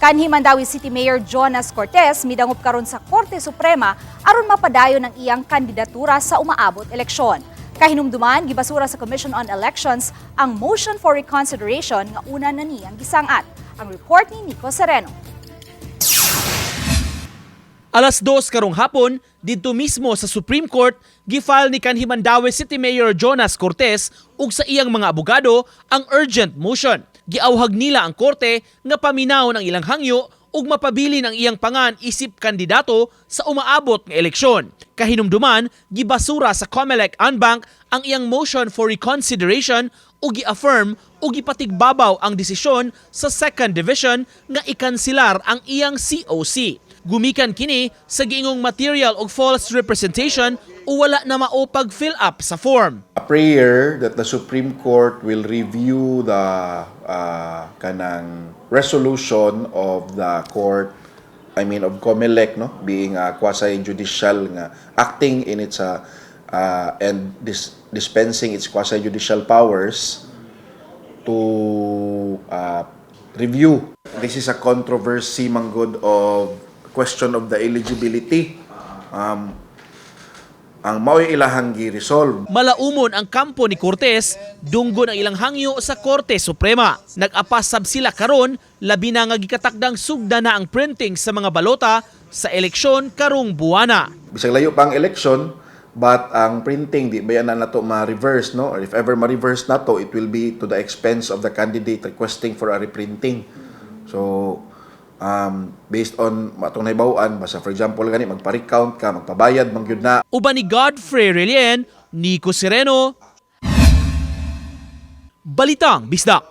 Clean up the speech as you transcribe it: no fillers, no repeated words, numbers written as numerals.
Kanhi Mandaue City Mayor Jonas Cortes midangop karon sa Korte Suprema aron mapadayon ang iyang kandidatura sa umaabot eleksyon. Kahinumduman, gibasura sa Commission on Elections ang motion for reconsideration nga una na niyang gisangat. Ang report ni Nico Sereno. Alas 2 karong hapon, didto mismo sa Supreme Court, gifile ni kanhi Mandaue City Mayor Jonas Cortes ug sa iyang mga abogado ang urgent motion. Giawhag nila ang korte nga paminawon ang ilang hangyo ug mapabilin ang iyang pangan isip kandidato sa umaabot nga eleksyon. Kahinumduman, gibasura sa COMELEC en banc ang iyang motion for reconsideration ug gi-affirm ug gipatigbabaw ang desisyon sa Second Division nga ikansilar ang iyang COC. Gumikan kini sa giingong material og false representation o wala na mao pag-fill up sa form. A prayer that the Supreme Court will review the kanang resolution of the court, I mean, of COMELEC, no, being a quasi judicial nga acting in its and dispensing its quasi judicial powers to review. This is a controversy manggod of question of the eligibility, ang mao'y ilahang gi-resolve. Malaumon ang kampo ni Cortes, dunggon ang ilang hangyo sa Korte Suprema. Nag-apas sab sila karon, labi na nga gikatakdang sugda na ang printing sa mga balota sa eleksyon karong buwana. Bisag layo pa ang election, but ang printing di ba na nato ma-reverse, no? Or if ever ma-reverse nato, it will be to the expense of the candidate requesting for a reprinting. So based on atong nahibaw-an, basta for example gani magpa-recount ka, magpabayad man gyud na. Uban ni Godfrey Relien, Nico Sereno, Balitang Bisdak.